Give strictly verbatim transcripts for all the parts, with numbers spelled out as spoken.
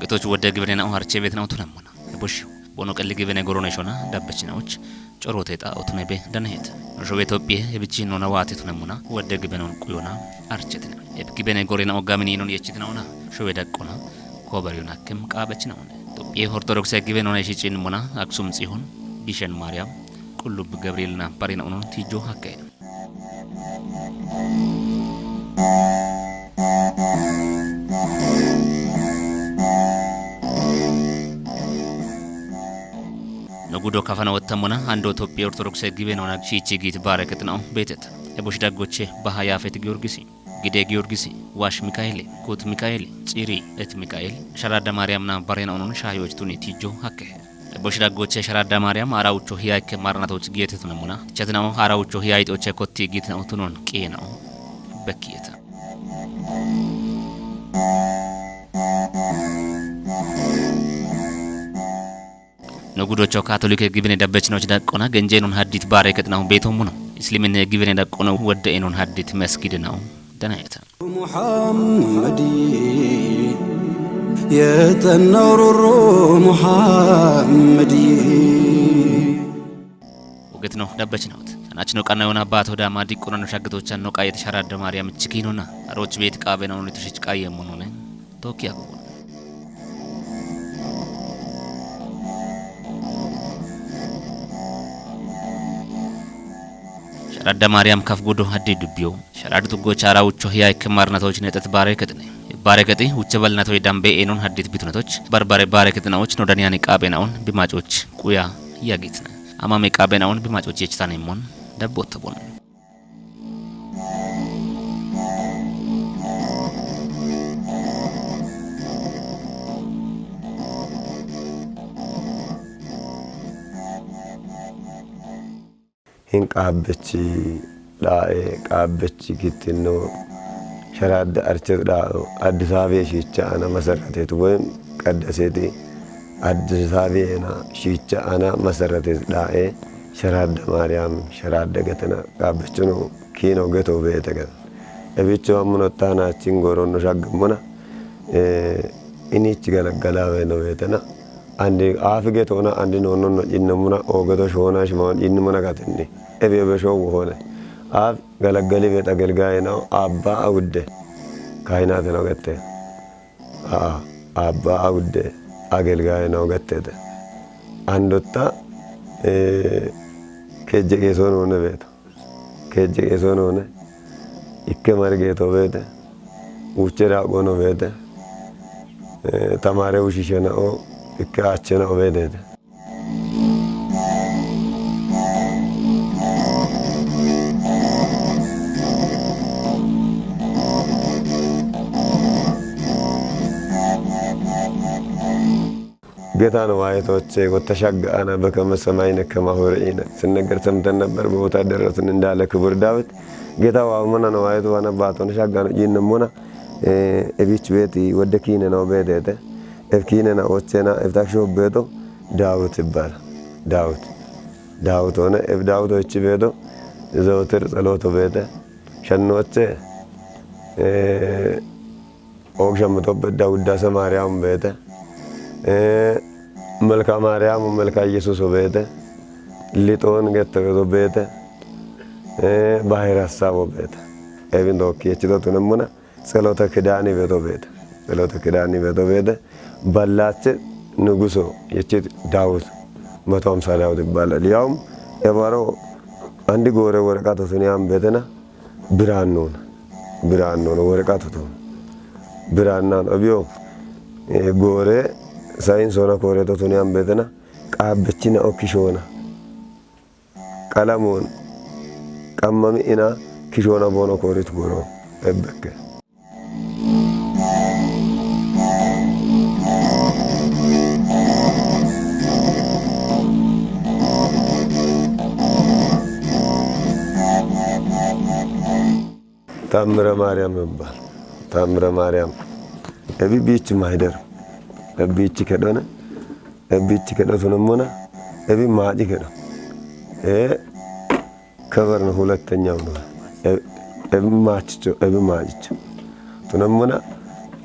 Toch wodde gibine na'u harche bet na'u tunammuna. Eboshiu. Bono qelli gibine gorone shona dabbechinaoch. Corote xa'o tunebe danahete. Noshobe Itophiye ebichi nona waate tunammuna wodde gibenon quyona archetina. Eb gibine gore na'o gamini non yechitinaona. Shobe daqqona. Kobariyona kem qaabechinaona. Itophiye Ortodokse gibenona ishicinmuna Aksum Tsihon. Gishen Maryam. Qullub Gabrielna barina unon tijjo hakke. Nogudo kafana wottammona ando Itophiya Ortodokse gibenona shiichi giit baare kexina'o beetet. Ebush daggoche baha Yaafet Giyorgisi. Gide Giyorgisi, Wash Mikaeli, Kut Mikaeli, Ciri et Mikael, Sharada Maryamna barena unon shahiyoch tuni tijjo hakke. Ebush daggoche Sharada Maryam araucho hiya ikke marnatoch giyetetunammona. Chatna'o araucho hiya itoche kotti giitna'o tunon qiyena'o. Bekkiyeta. Nogudocho Katolike gibine dabbechinoch daqqona genjenon haddit baare kexina'o beetomuno. Islimine gibine daqqona wodde enon haddit mesgidena'o. Danayeta. Muhammad, yetanna ururu Muhammad. Ugetno dabbechinot. Anachno qanna yona bato dama diqqona no shaggitochan no qayet Sharada Maryam chikinona. Aroch bet qabena'o nitishich qayemunone. Tokki agogon. Sharada Maryam kaf gudo haddi dubbiyo. Sharadu tuggo chara ucho hiya ikke marnatoch netet bare ketne. Bare keti uche balnatoy dambe enon haddit bitunatoch. Barbare bare ketnaoch no daniyani qabena'on bimacoch quya yagitna. Amame qabena'on bimacoch yechtanemon. Dabbotobon. Hin qaabbechi dhaa'e, qaabbechi gittinno, sharaadda archet dhaa'o, Addis Abebe'e shiicha ana masarratet woyim qaddaseeti, Addis Abebe'ena shiicha ana masarratet dhaa'e, sharaadda Maariyaam, sharaadda getena, qaabbechuno kiino geto beete gana. Ebicho ammuno taanaachin goronno shaggammona, eh, inichi galaggalaawe no beetena, andi aafi getoona, andi noonnonno cinnemmuna, oogeto shoona shimaon cinnemmuna gatinni. Ebi ebe shoogu hoone. Aaf galaggali beet agelgaaye no, aabba awudde. Kaahinaate no gette. Aa, aabba awudde agelgaaye no gettete. Andotta, eh, kejje qeesoon hoone beeto. Kejje qeesoon hoone. Ikke mari geeto beete. Wuche daaqoono beete. Eh, tamaare wushishena'o, ikke aachena'o beeteete. Geta no waayetoche, gotta shagga ana bekeme semayne kema hore ine. Sinneger semten nabber, በወታደርነትን እንዳለ ክቡር ዳዊት። Geta waamana no waayetu wana baaton shagga no cinnemmona, eh, ebich beeti wodde kiine no beeteete. Ef kiinena ochena, ef taksho beeto, Daawit ibbala. Daawit. Daawit hoone, ef Daawit ochi beeto, ዘወትር ጸሎቶ beete. Shannoche, eh, oog shammitobbe da Wuddaase Maariyaam beete. Eh, Melka Maariyaam, Melka Yesuus beete. Lixoon gette beeto beete. Eh, Bahir Hasaabo beete. Ebin dookki echito tunemmona. Tselote Kidaani beeto beete. Tselote Kidaani beeto beete. Ballaache Nuguso yechit Daawit, መቶ ሃምሳ ዳዊት ይባላል። ያውም ebaro andi goore woreqato tuniyan beetena, biraannuun, biraannuun, woreqato tun. Biraannan obiyo, eh, goore sayinsona kooreto tuniyan beetena, qaabbechina okkishoona. Qalamoon qammami ina kishoona boono koorit goro ebbekke. Taammira Maariyaam ibbaal. Taammira Maariyaam. Ebi biichi mahider. Ebi biichi kedhone. Ebi biichi kedho tunemmona. Ebi maaci kedho. Ee, ከበር ነው ሁለተኛው ነው። Ebi maachicho, ebi maachicho. Tunemmona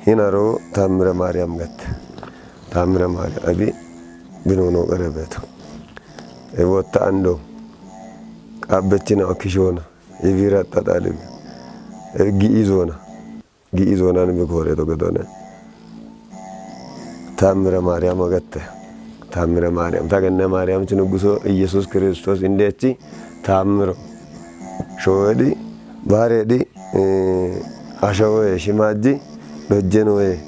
hinaro Taammira Maariyaam gatte. Taammira Maariyaam ebi binono qerebeeto. Ebi wotta ando qaabbechina okkishoona. Ibira xaxaalibi. Ebi gi'i zoona. Gi'i zoonan bi kooreeto gedone. Taammira Maariyaam agatte. Taammira Maariyaam. Tagenne Maariyaam chi nugguso Yesuus Kiristoos indeechi taammiro. Showeedi, baareedi, eh, ashawoye, shimaajji, dhojjenoye,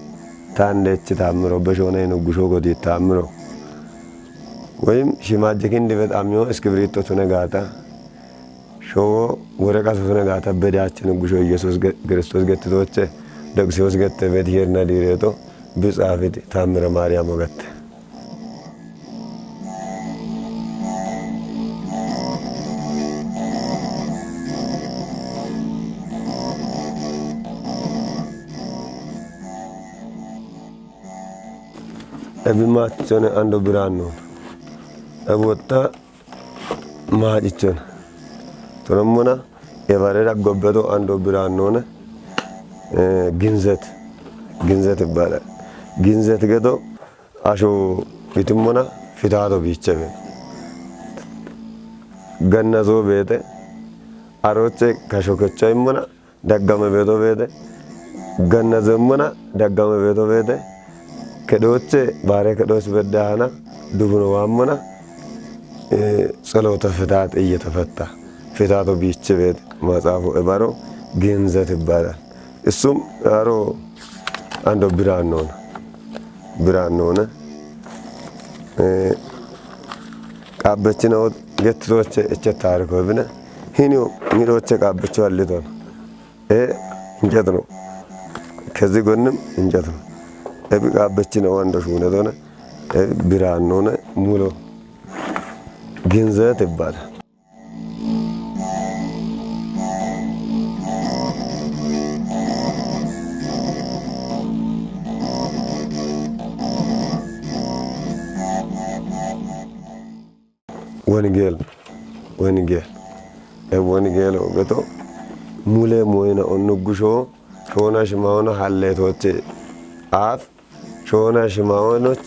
taandeechi taammiro, beshoone nugguso godi taammiro. Woyim shimaajje kindi bexaamiyo iskibiriitto tune gaata, showo woreqato tune gaata, bedaachi nugguso Yesuus Ge-, Kiristoos gettitooche, Daqsiyoos gette bexi hirna diireeto, bi tsaafiti taammira Maariyaam agatte. Ebi maachone ando biraanno. Ebi wotta maacichone. Tonommona ebarera gobbeto ando biraannone, eh, ginzet. Ginzet ይባላል። Ginzet gedo asho itimmona fitaato biiche beeto. Ganna zoo beete, aroche kasho kecha immona, daggame beeto beete, ganna zemmona, daggame beeto beete, kedhooche, baare kedhoos beddaahana, dubuno waammona, eh, tseloota fitaat iyyetefetta. Fitaato biiche beete, maxaafu ebaro ginzet ይባላል። Issum aro ando biraannoona. Biraannoona. Eh, qaabbechina gettitooche eche taariko ebine. Hiniyo ngidhooche qaabbecho hallitoona. E, እንጨት ነው። ከዚህ ጎንም እንጨት ነው። Ebi qaabbechina wando shuunetona. Ebi biraannoona mulo. Ginzet ይባላል. Wonigeel, wonigeel. E wonigeelo geto mule moyina onnuggu shoo, shoona shimawono halleetooche aaf, shoona shimawonoch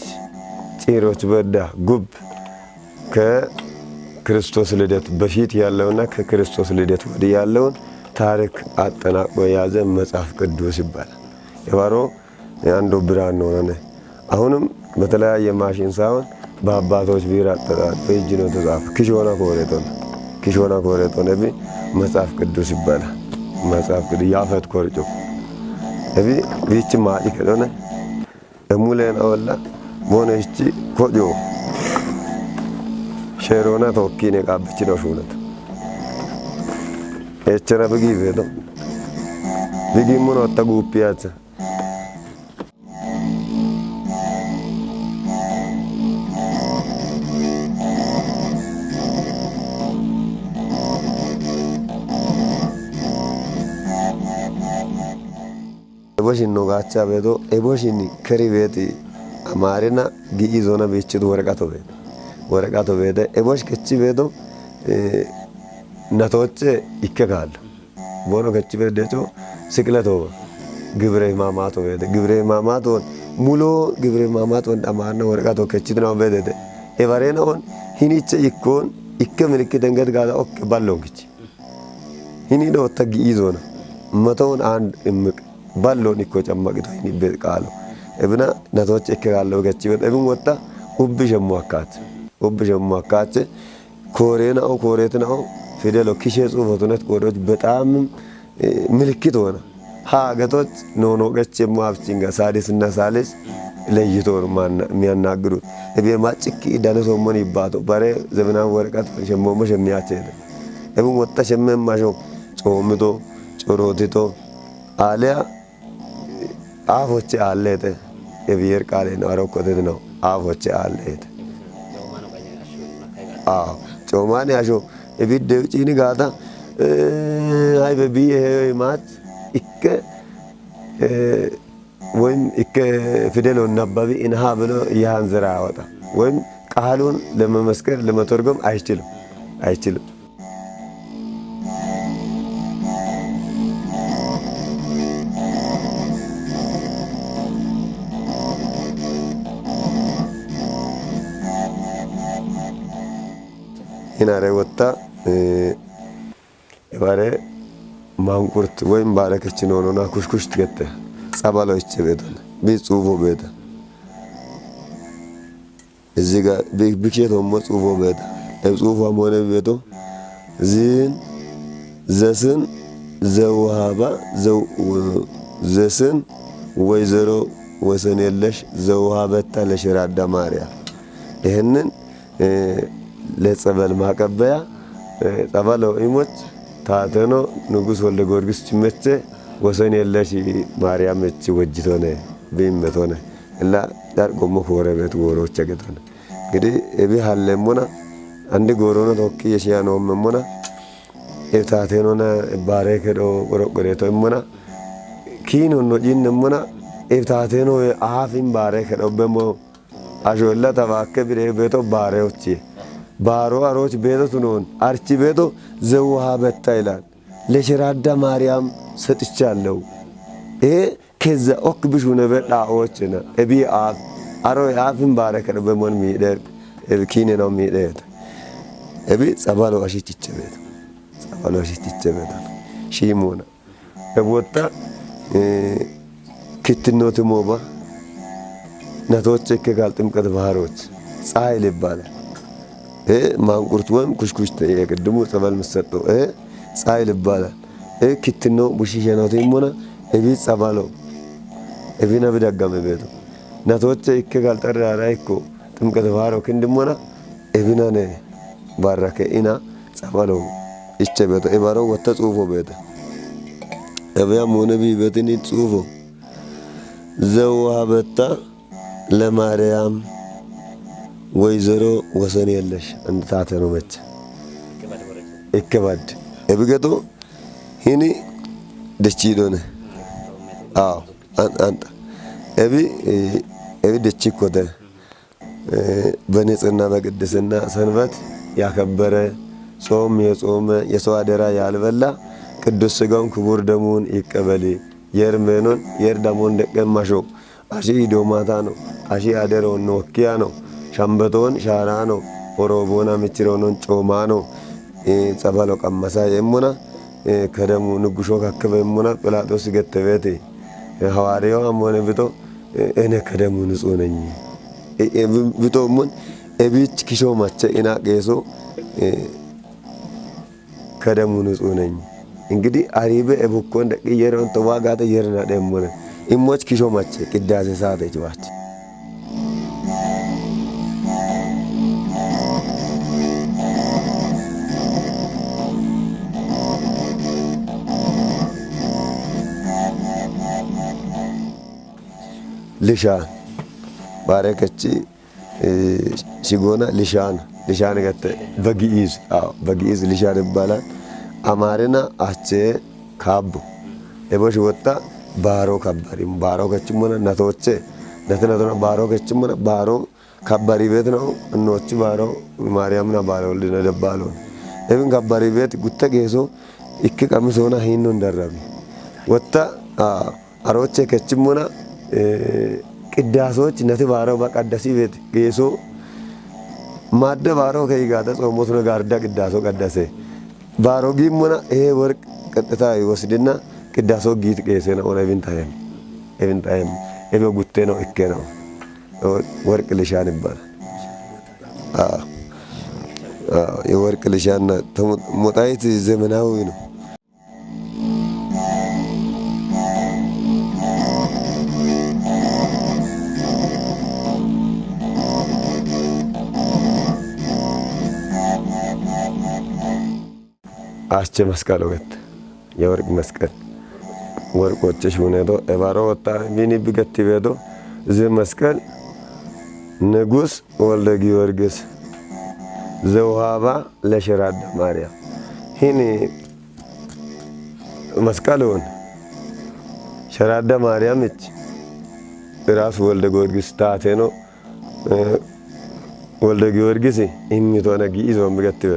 ciiroch bedda gub ከክርስቶስ ልደት በፊት ያለውና ከክርስቶስ ልደት ወዲህ ያለውን ታሪክ አጠናቆ የያዘ መጽሐፍ ቅዱስ ይባላል። የባሮ አንዱ ብራን ነው። አሁንም በተለያየ ማሽን ሳይሆን በአባቶች ብዕር አጠጣጥ በእጅ ነው የተጻፈ። ክሾና ኮሬቶን፣ ክሾና ኮሬቶን እቢ መጽሐፍ ቅዱስ ይባላል። መጽሐፍ ቅዱስ ያፈት ኮርጮ እቢ ቢች ማዲ ከዶነ እሙሌን አወላ ቦነ እቺ ኮጆ ሼሮና ቶኪኔ ቃብች ነው ሹነት ኤቸና ብጊ ቤቶ ብጊ ሙኖ ተጉፒያቸ Eboshin no gacha beto, eboshin keri beti amarina gi'i zona bichit waraqato bete. Waraqato bete, ebosh kechi beto, eh, natoche ikke kallo. Bono kechi beto decho sikleto, gibre mamato bete. Gibre mamato, mulo gibre mamato amarina waraqato kechi dina bete. Ebarena on, hiniche ikkon, ikke milikit enget gada okke ballon kichi. Hini dhotta gi'i zona. Matoon and immik. Ballon ikko cammaqito hini be qaalo. Ebina natoch ikke gaallo gachibet. Ebin wotta ubbi shemmu akkaat. Ubbi shemmu akkaat. Kooreena'o, kooreetina'o, fidelo kishe xuufotunet qoodoch bexaamim, eh, ምልክት ሆነ። Ha gatoch noono qeche mu afchinga saadisna saalis leyito maanna, miyannaaggidu. Ebi macikki dane sommon yibbato. Bare zemenawi woraqat shemmomo shemmiyacheete. Ebi wotta shemme masho, xoomito, corootito, aaliya aafoche aalleete. Ebi yer qaale no, arokkotete no, aafoche aalleete. Aawo, coomaane asho, ebi dewi ciini gaata, eh, haybe biye heyo imaat, ikke, eh, ወይም ikke fidelo nabbabi inaha ብሎ ያን ዘር አያወጣም። ወይም ቃሉን ለመመስከር ለመተርጎም አይችልም፣ አይችልም። Inare wotta, eh, ibare manqurt woyim barekech nonona kushkusht gette. Tsabalo iche beton. Bi tsufo beta. Izi ga bi, bikhet homo tsufo beta. Eb tsufa mone beto. Zin, zesin, zewhaba, zew-, zesin, ወይዘሮ ወሰን የለሽ ዘውሃበታ ለሽራዳ ማርያም። ይህንን፣ እ፣ ለጸበል ማቀበያ፣ እ፣ ጸበሎ ኢሞች ታተኖ ንጉስ ወልደ ጊዮርጊስ ችመቼ ወሰን የለሽ ማርያም እች ወጅቶነ ቢመቶነ እላ ዳር ጎሞ ፎረ ቤት ጎሮቸ ገቶነ። እንግዲህ እቢ ሀለ እሞና አንድ ጎሮኖ ቶኪ የሽያ ነው እሞና እብታቴኖና እባሬ ከዶ ቆረቆሬቶ እሞና ኪኖ ኖጂን እሞና እብታቴኖ አፍ እምባሬ ከዶ በሞ አሾላ ተባከ ብሬ ቤቶ ባሬዎች ባሮ አሮች ቤቶ ትኖን አርቺ ቤቶ ዘውሃ በታ ይላል። ለሽራዳ ማርያም ሰጥቻለሁ። ይሄ ከዛ ኦክ ብሹ ነበር ዳኦችና እቢ አፍ አሮ አፍን ባረከ በሞን ሚደር እብ ኪኔ ነው ሚደር። እቢ ጸባሎ አሽች ይቸበት። ጸባሎ አሽች ይቸበት። ሺሞና እብ ወጣ፣ እ፣ ክትኖት ሞባ ነቶች እከ ጋል ጥምቀት ባህሮች ፀሐይ ይባላል። እ፣ ማንቁርት ወይም ኩሽኩሽት የቅድሙ ጸበል ምሰጠው፣ እ፣ ፀሐይ ይባላል። እ፣ ክትኖ ቡሺ ሸኖት ይሞና እቢ ጸባሎ እቢ ነቢ ደጋመ ቤቱ ነቶች እከ ጋል ጠራራ እኮ ጥምቀት ባህሮ ክንድሞና እብናነ ባረከ ኢና ጸባሎ ይቸ ቤተ እባሮ ወተ ጽሁፎ ቤተ እብያ ሞነ ቢበትን ጽሁፎ ዘውሃበታ ለማርያም ወይዘሮ ወሰን የለሽ እንድታተ ነው መች እከባድ እብገቶ ሂኒ ደቺ ዶነ። አዎ፣ አን-፣ አንተ እቢ፣ እቢ ደቺ ኮተ በንጽህና በቅድስና ሰንበት ያከበረ፣ ጾም የጾመ፣ የሰው አደራ ያልበላ፣ ቅዱስ ሥጋውን ክቡር ደሙን ይቀበል። የር ሜኖን፣ የር ደሞን ደቀማሾ፣ አሺ ኢዶማታ ነው፣ አሺ አደሮን ወኪያ ነው፣ ሸምበቶን ሻራ ነው፣ ኦሮቦና ምችሮኖን ጮማ ነው። ጸበሎ ቀመሳ የሙና፣ ከደሙ ንጉሾ ካከበ የሙና ጲላጦስ ገተቤት ሐዋርያው አሞነ ብቶ፣ እኔ ከደሙ ንጹሕ ነኝ። እ-፣ እ-፣ ብቶ ሙን እቢች ኪሾ ማቸ ኢና ቄሶ፣ እ፣ ከደሙ ንጹሕ ነኝ። እንግዲህ አሪበ እብኮን ደቂ የሮን ተዋጋተ የርና ደሞነ። ኢሞች ኪሾ ማቸ ቅዳሴ ሰዓት እጅባች። ልሻን ባረከች፣ እ፣ ሲጎና ልሻን፣ ልሻን ገተ በግዕዝ፣ አዎ፣ በግዕዝ ልሻን ይባላል። አማርኛ አቼ ካቡ እቦሽ ወጣ ባሮ ከባሪ፣ ባሮ ከችም ሆነ ነቶቼ፣ ነት ነቶና ባሮ ከችም ሆነ ባሮ ከባሪ ቤት ነው። እኖች ባሮ ማርያምና ባሮ ወልድነ ደባሎ። እብን ከባሪ ቤት ጉተ ጌሶ፣ እክ ቀምሶና ሂኖ እንደረቢ ወጣ፣ አ፣ አሮቼ ከችሙና፣ እ፣ ቅዳሶች ነቲ ባሮ በቀደሲ ቤት ጌሶ ማደ ባሮ ከይጋተ ጾሞት ነው ጋርዳ ቅዳሶ ቀደሰ። ባሮ ጊሙና ይሄ ወርቅ ቀጥታ ይወስድና ቅዳሶ ጊት ቄሴ ነው። ሆነ ኢብንታየም፣ ኢብንታየም፣ ኢበ ጉቴ ነው፣ እኬ ነው። ወርቅ ልሻን ይባላል። አዎ፣ አዎ፣ የወርቅ ልሻና ተሞ-፣ ሞጣይት ዘመናዊ ነው። አስቸ መስቀል ወገት የወርቅ መስቀል ወርቆችሽ ሁኔቶ እባሮ ወጣ ቢኒ ብገት ቤቶ ዝ መስቀል ንጉስ ወልደ ጊዮርጊስ ዘውሃባ ለሸራዳ ማርያም ሂኒ መስቀሉን ሸራዳ ማርያም እች ራስ ወልደ ጊዮርጊስ ታቴ ነው። እ፣ ወልደ ጊዮርጊስ ኢሚት ሆነ ግኢዝ ወምገትበ።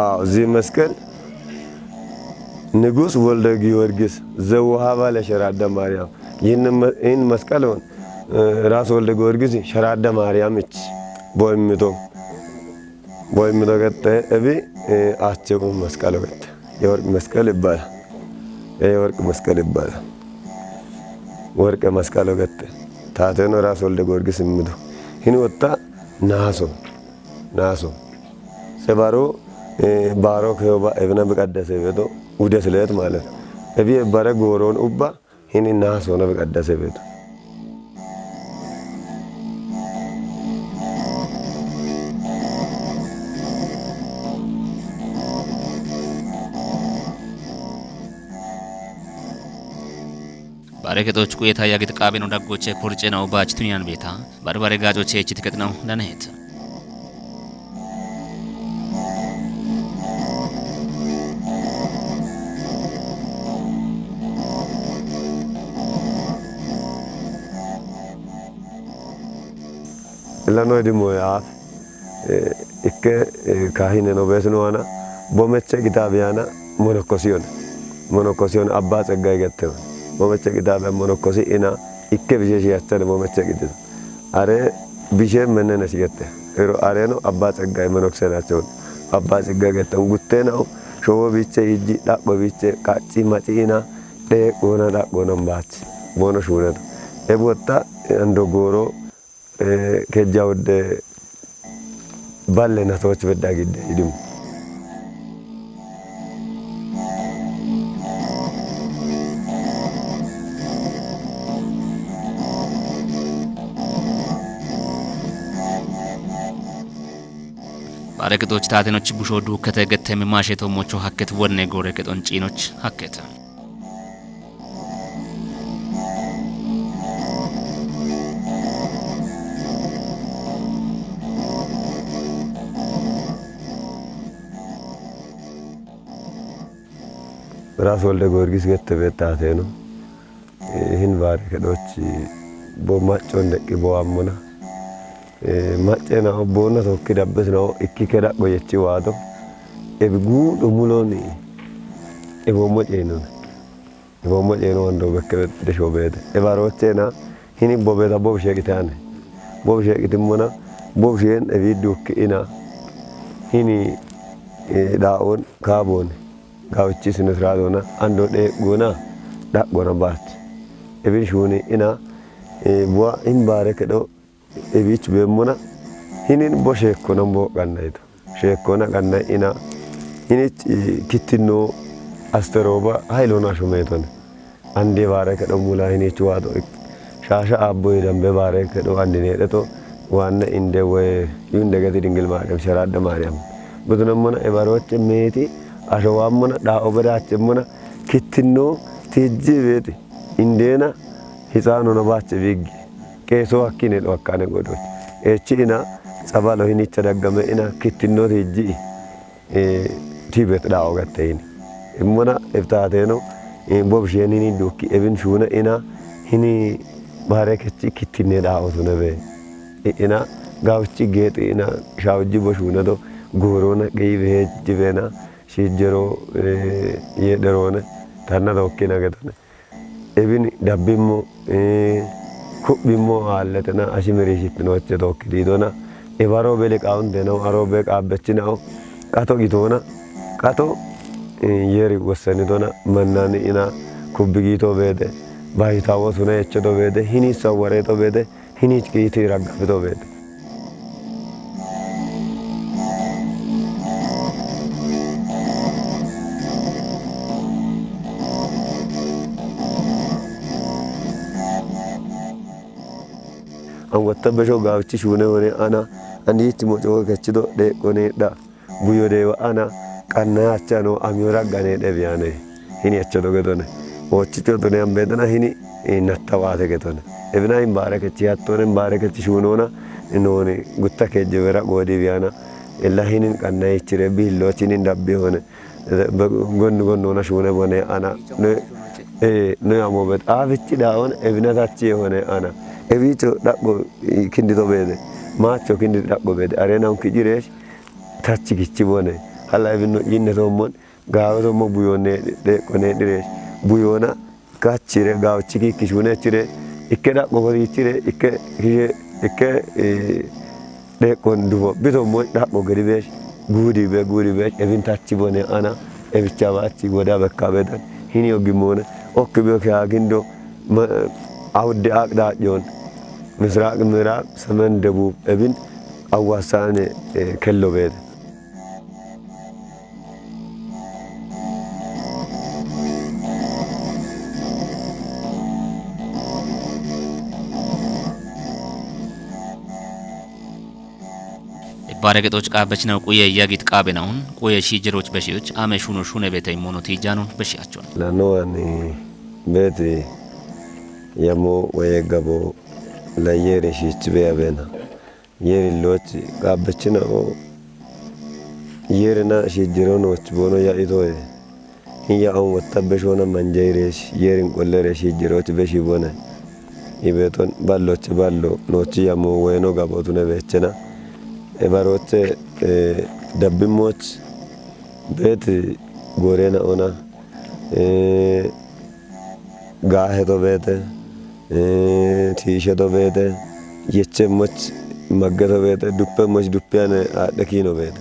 አዎ፣ ዚ መስቀል ንጉስ ወልደ ጊዮርጊስ ዘውሃባ ለሸራዳ ማርያም። ይህን መ-፣ ይህን መስቀል ሆን፣ እ፣ ራስ ወልደ ጊዮርጊስ ሸራዳ ማርያም እች ቦ ኢሚቶ Bo immido gette ebi, eh, ache bo masqalo gette. Yeworq masqal ibbala. Eh, yeworq masqal ibbala. Worqe masqalo gette. Taateno Ras Wolde Giyorgis immido. Hini wotta naaso. Naaso. Sebaro, eh, baaro keyoba ebina biqaddase beto ude silet ማለት ነው። Ebi ebbare gooron ubba hini naaso na biqaddase beto. Baare kexoch quyeta yagit qaabeno daggoche porcena ubach tuniyan beeta. Barbare gaacoche echit kexnau daneet. Illa no edimo yaaf, eh, ikke, eh, kaahine no beesino ana, bomeche qixaabiyana monokkosiyona. Monokkosiyona Abba Tseggaye getteyo. Bomeche qixaabiya monokkosi ina ikke bishe shiyachane bomeche qixito. Are bishe mennene sigette. Ero areno Abba Tseggaye monokse nacho. Abba Tseggaye getteyo guttenaw showo biche iji dhaqqo biche qacci maci ina dheeqona dhaqqona mbaachi. Bono shuunato. Ebotta ando gooro, eh, kejja wodde balle natoch bedda gidde idim. Baare kexoch taatenoch busho duukkete gette mimaashe toommocho hakket wonne goore kexon ciinoch hakket. Ras Wolde Giyorgis gette beettaateno. Eh, hin baare kexoch bo maccon deqqi bo ammona. Eh, maccena boona tokki dabbesina ikki kedaqqo yechi waado. Ebi guudo muloni eboommo ceenona. Eboommo ceeno wando bekke desho beete. Ebarochena hini bobeta bob sheqitane. Bob sheqitimmona bob sheen ebi dukki ina. Hini, eh, dhaa'on kaabon. Gaawichi sine siraadona ando dheeqona dhaqqona baach. Ebin shuuni ina, eh, buwa in baare kedo ebich beemmona hinin bo sheekkona mbo qannayto. Sheekkona qannay ina hinich, eh, kittinno asteroba haylona shumeetone. Ande baare kedo mula hinich waado ik-, shaasha abbo yidambe baare kedo andine dheto waanna inde woy yunde geti dingil Maariyam sharaadde Maariyam. Butunammona ebaroche meeti ashowammona dhaa'o bedaachemmona kittinno tijji beeti. Indena hixaanona baache biggi. Qeeso hakkine dho akkane godoch. Echi ina tsabalo hinicha daggame ina kittinno tijji. Eh, tibet dhaa'o gatte hini. Immona iftaateno, eh, bob sheen hini dukki ebin shuuna ina hini baare kechi kittinne dhaa'o sunebe. I-, ina gaawichi geexi ina shaawji bo shuuna do goorona qeyi behe jibena shijjero, eh, ye dherone tanna tokkina getone. Ebin dabbimmo, eh, kubbimmo aalletena ashimiri shittinoche tookki diidona. Ebaro bele qaawundena aro be qaabbechinao qato gitona. Qato, eh, yeri wossanitona mannani ina kubbi giito beede. Bayitawo suna echedo beede. Hini sawareto beede. Hinich kiiti raggafito beete. An wotta besho gaawichi shuune wone ana, an yichi moco kechido dheeqqone dha. Buyo deewa ana qanna achano amiyo raggane dhebiyane. Hini acho doge done. Ochi cho done ambe dana hini, eh, natta waate ge done. Ebina in baare kechi hattone, in baare kechi shuunona, inoni gutta kejje wera goodi biyana. Ella hinin qanna ichire biillo chinin dabbi hone. Eh, be-, gonnu gonnuna shuune bone ana. No, eh, no amo bet. Avichi da on, ebina tachi hone ana. Evicho dhaqo, eh, kindi to beede. Macho kindi dhaqo beede. Arena un kijiresh. Tachi gichi bone. Hala ebinno yinne to mon. Gaawe tommo buyonne dheeqqone dhirees. Buyona kachire gaawichi kiikkishune chire. Ikke dhaqo korichire. Ikke kishe, ikke, eh, dheeqqon dufo bito moy dhaqo gedi beesh, guudi be, guudi beesh, ebin tachi bone ana, ebicha baachi woda bekka bedan. Hini ogimone, okki be ke agindo, ma-, awde aqda jon, misraq, miraq, semen, debub, ebin, awasane, eh, kello bedan. Bare gexoch qa bechinaw quye yagit qa benawun, quye shi jeroch beshiyoch, ame shuno shune bete imono ti janon beshiyachon. La no ani beti yamo waye gabo la yere shi chibe abena. Yeri loch qa bechinaw yere na shi jeronoch bono ya itoye. Hiya on wotta beshona manjairesh, yerin qolleresh hijjeroch beshi bone. Ibeton balloche ballo, nochi yamo weno gabotune bechena. Ebaroche, eh, dabbimoch bet gorena ona, eh, gaheto bete, eh, tiisheto bete, yechemoch maggeto bete, duppemoch duppiyane adhekino bete.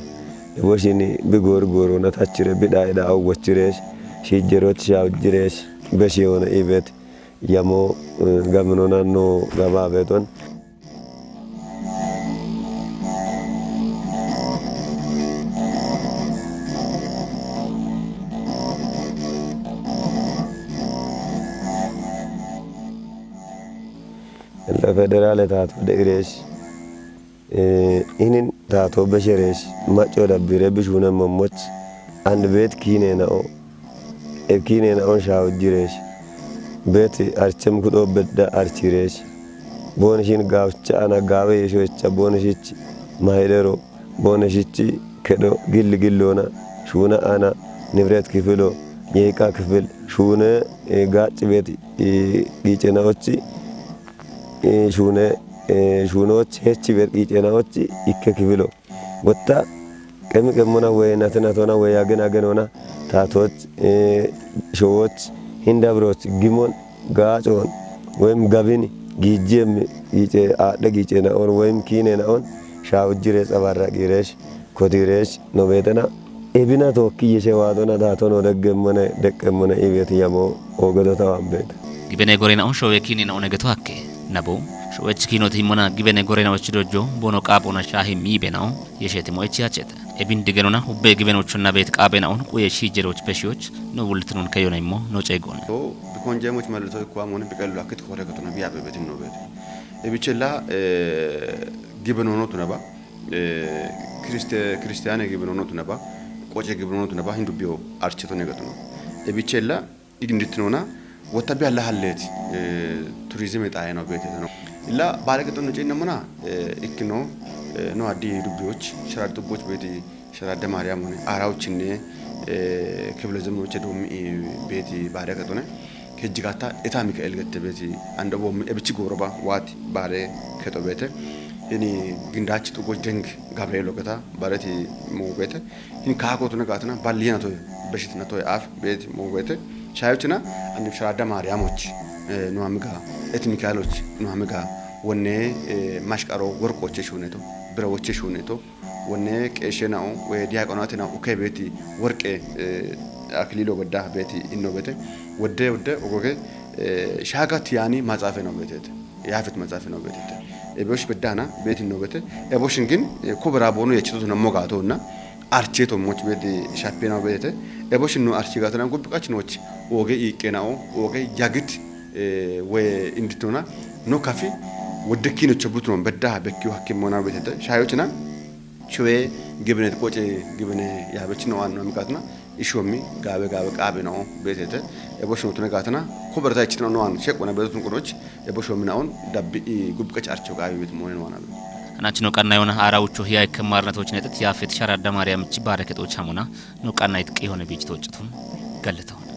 Eboshin bi gor gorona tachire bi dhaida awwachiresh, shijjeroch shawjiresh, beshi ona ibet, yamo, eh, gaminona no gaba beton. Ella federale tato de iresh. Eh, inin tato besheresh, macho dabbire bishune momoch, and bet kine na o. E kine na on shawjiresh. Bet archem kudo bedda archiresh. Bonishin gawcha ana gawe yesho echa bonishich maydero. Bonishich kedo gilli gillona. Shuna ana nibret kifilo. Yeqa kifil. Shune, eh, gachi bet, eh, gichena ochi. Eh, shune, eh, shunoch hechi ber qicenaoch ikke kifilo. Wotta qemi qemmona wey nati natona wey agen agenona tatoch, eh, showoch, hindabroch, gimon, gacon, weyim gabin, gijjem, gice, adhe gicena'on, weyim kinena'on, shawujire xabarra qiresh, kotiresh, no betena, ebina tookki yeshe waadona daatono deggemmone, deqqemmone ibet yamo oogedo tawan beeta. Gibene gorena on showe kini na onegeto hakke. Nabo, showe chikino timona gibene gorena ochi dojjo, bono qaapona shahi mi bena on, yeshe timo echi acheta. Ebin digenona ubbe gibene ochonna bet qaabe na on, quye shi jeroch peshiyoch, no wultinun keyona immo, no cegon. To, bikonjemoch malito ikwa mone biqello akit kore gotona biya bebetin no bet. Ebichella, eh, gibene ono tunaba. Eh, Kiriste-, Kiristiyaane gibinono tunaba, qoce gibinono tunaba, hindu biyo archito negatuno. Ebichella, iginditnona, wota bi alla hallet, eh, turizime xayeno betetano. Illa baale gexon no cennamona, eh, ikkino, eh, no addi dubbiyoch, sharar dubboch beti, sharadde Maariyaamone, arawochinne, eh, kebile zemoche domi, eh, beti baale gexone. Kejjigata eta Mikael gette beti ando bo ebichi goroba wati bare keto bete. Ini gindachi tugo deng Gabriel geta bareti mo bete. Ini kako tuna gatuna balliana to beshit na to af beti mo bete. Shayochina andi sharada Mariamoch, eh, no amiga et Mikaeloch no amiga wonne, eh, mashqaro worqoche shuneto, bira woche shuneto. Wonne qeeshe na'o, we diyaaqonaate na'o, uke beeti worqe, eh, akililo bedda beeti inno beete. Wodde, wodde, ogoge, eh, shaaga tiyaani maxaafe noo beeteete. Yaafet maxaafe noo beeteete. Eboosh beddahana beeti inno beete. Eboosh ingin, eh, kubera boonu yechitotu nammo gaatoonna, archeeto moch beeti shappe noo beeteete. Eboosh inno archii gaatana gubbi qach nooch, oge iiqqe na'o, oge yagit, eh, we inditona, no kafi, wodde kiinocho butunon beddaha bekkiyo hakkimmona beeteete. Shaayochina, Showe gibinet qoce gibine yaabechino anno amikatna ishomi gaabe gaabe qaabe na'o beetete. Ebo shimotune gaatana ko berta ichitna no an sheqona beetun qonoch ebo shomi na'on dabbi i gubqech archo qaabe bet moyen wana. Anachino qanna yona ara ucho hiya ikke marnatoch netet yaafet sharada Maariyaamich bareketoch hamona no qanna itqi hone biich tochitun galletawon.